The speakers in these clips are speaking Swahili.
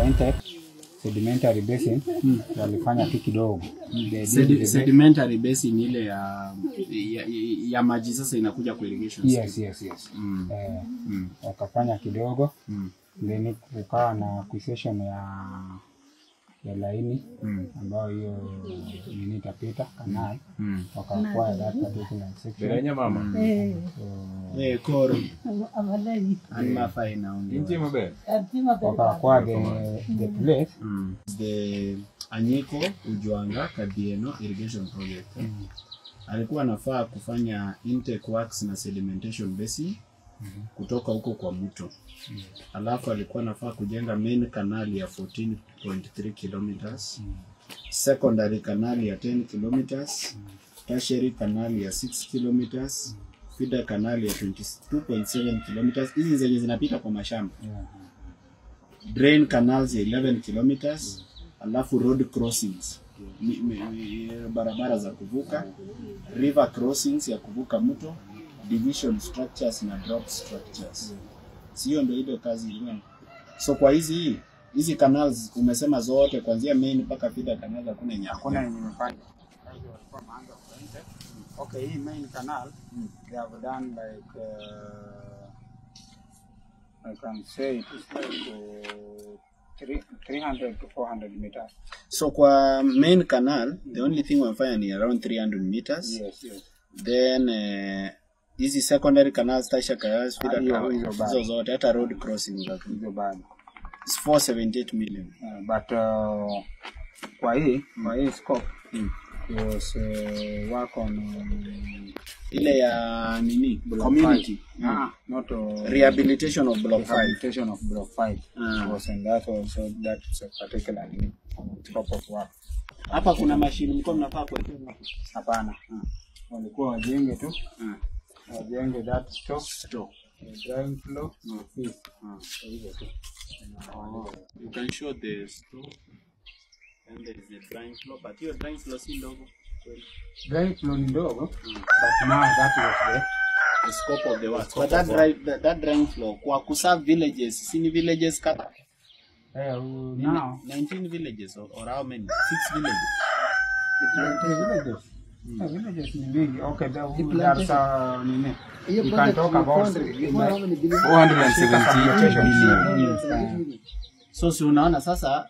intake sedimentary basin walifanya tu kidogo. Sedimentary basin ile ya maji sasa inakuja kwa irrigation. Yes, yes, yes. Wakafanya kidogo. Then kukawa na acquisition ya laini ambayo hiyo nini itapita canal. Wakaacquire that particular section. Berenya mama. Koro. Anma fine onge. Wakaacquire the place. The Anyiko Ujuanga Kabieno irrigation project. Alikuwa anafaa kufanya intake works na sedimentation basin kutoka huko kwa mto. Alafu alikuwa anafaa kujenga main canal ya 14.3 kilometers, secondary canal ya 10 kilometers, tertiary canal ya 6 kilometers, feeder canal ya 22.7 kilometers. Hizi zenye zinapita kwa mashamba. Drain canals ya 11 kilometers, alafu road crossings, barabara za kuvuka, river crossings ya kuvuka mto, division structures na drop structures. Sio ndio ile kazi ilikuwa. So kwa hizi canals umesema zote kuanzia main mpaka feeder canals hakuna yenye hakuna yenye imefanya. Kazi walikuwa wameanza kuenda. Okay, hii main canal they have done like I can say it is like 300 to 400 meters. So kwa main canal the only thing wamefanya ni around 300 meters. Yes, yes. Then hizi secondary canals, tertiary canals, feeder canals, hizo zote hata road crossing hizo bado. It's 478 million. But kwa hii scope was work on ile ya nini community not rehabilitation of block 5. Rehabilitation of block 5 was, and that also that is a particular scope of work. Hapa kuna mashine mlikuwa mnafaa kuweka? Hapana. Walikuwa wajenge tu. Wajenge that store. Drying floor. Hivyo tu. You can show the store and there is a drying floor, but your drying floor si ndogo. Drying floor ni ndogo, but now that was the scope of the work. But that drying floor kwa kuserve villages, si ni villages kata? Now 19 villages or how many? 6 villages. The villages. Villages ni mingi. Okay, there's nini. You can talk about 478 million. So si unaona sasa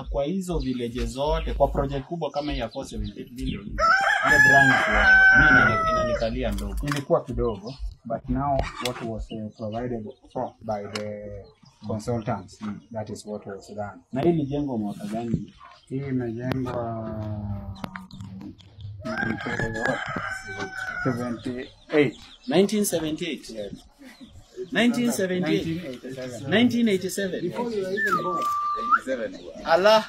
kwa hizo villages zote kwa project kubwa kama ya 478 billion ile drying floor mimi inanikalia ndogo. Ilikuwa kidogo, but now what was provided for by the consultants, that is what was done. Na hii jengo mwaka gani? Hii imejengwa 78. 1978. Yes. 1978. 1987. Before you were even born. 87. Allah.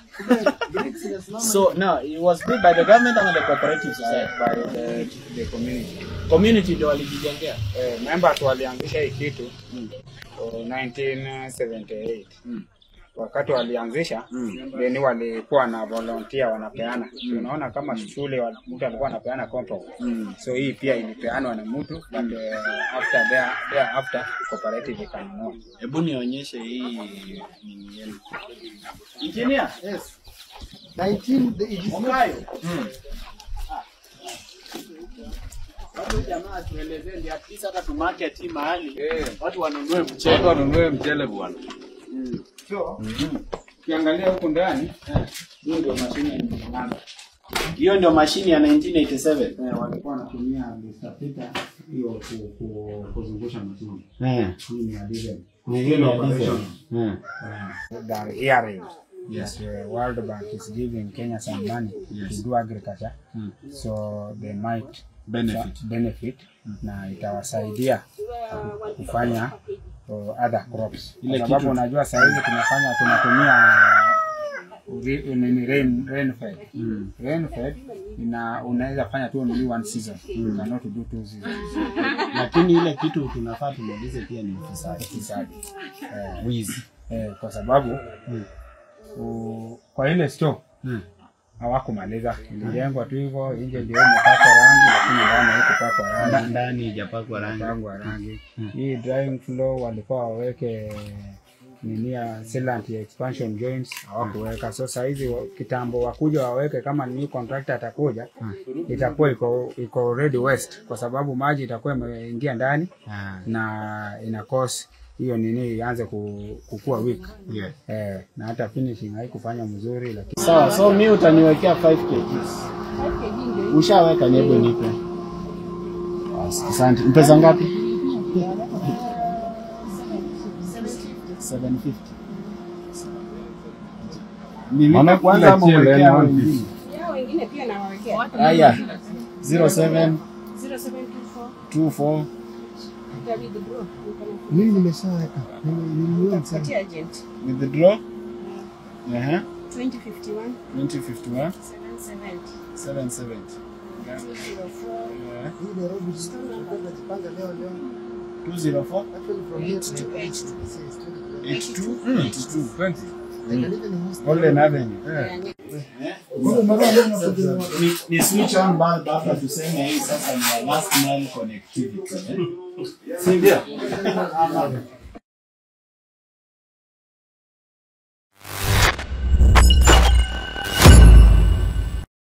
So now it was built by the government and the cooperative society. By the community. Community ndio walijijengea. Members walianzisha hii kitu 1978. Wakati walianzisha then walikuwa na volunteer wanapeana. Unaona kama shule mtu alikuwa anapeana compound. So hii pia ilipeanwa na mtu, but after there after cooperative ikanunua. Hebu nionyeshe hii nini yenu. Engineer? Yes. 19 it is Okayo. Watu jamaa tuelezee ndio at least hata tu market hii mahali. Watu wanunue mchele. Watu wanunue mchele bwana. So, ukiangalia huko ndani, hiyo ndio mashine ya Nanda. Hiyo ndio mashine ya 1987. Walikuwa wanatumia lisapita hiyo kuzungusha mashine. Hii ni ya diesel. Ni hiyo ya diesel. The hearing. Yes, the World Bank is giving Kenya some money to do agriculture. So they might benefit na itawasaidia kufanya other crops. Kwa sababu unajua sasa hivi tunatumia rainfed. Rainfed unaweza fanya tu only one season. You cannot do two seasons. Lakini ile kitu tunafaa tumalize pia ni ufisadi. Wizi. Kwa sababu kwa ile store hawakumaliza. Ilijengwa tu hivyo, nje ndio imepakwa rangi lakini ndani haikupakwa rangi. Ndani haijapakwa rangi. Hii drying floor walikuwa waweke Nini ya sealant ya expansion joints hawakuweka. So saa hizi kitambo wakuja waweke, kama new contractor atakuja, itakuwa iko already waste, kwa sababu maji itakuwa imeingia ndani na ina cause hiyo nini ianze kukua weak. Na hata finishing haikufanya mzuri, lakini Sawa, so mi utaniwekea 5 kgs. Ushaweka, hebu nipe. Asante. Pesa ngapi? 750. Nilipe kwanza ama uwekea wengine? Wengine pia nawawekea. Haya. 07 0724 24 withdraw. Mimi nimeshaweka. Nilinunua sana. Patia agent. Withdraw. 2051 2051 770 770. 204 Hii Nairobi tulikuwa tunajipanga leo leo. 204 Actually from here to 82 82 82 20. I can even host. Golden Avenue. Ni switch on bulb hapa, tuseme hii sasa ni ya last mile connectivity. Eh? Si ndio?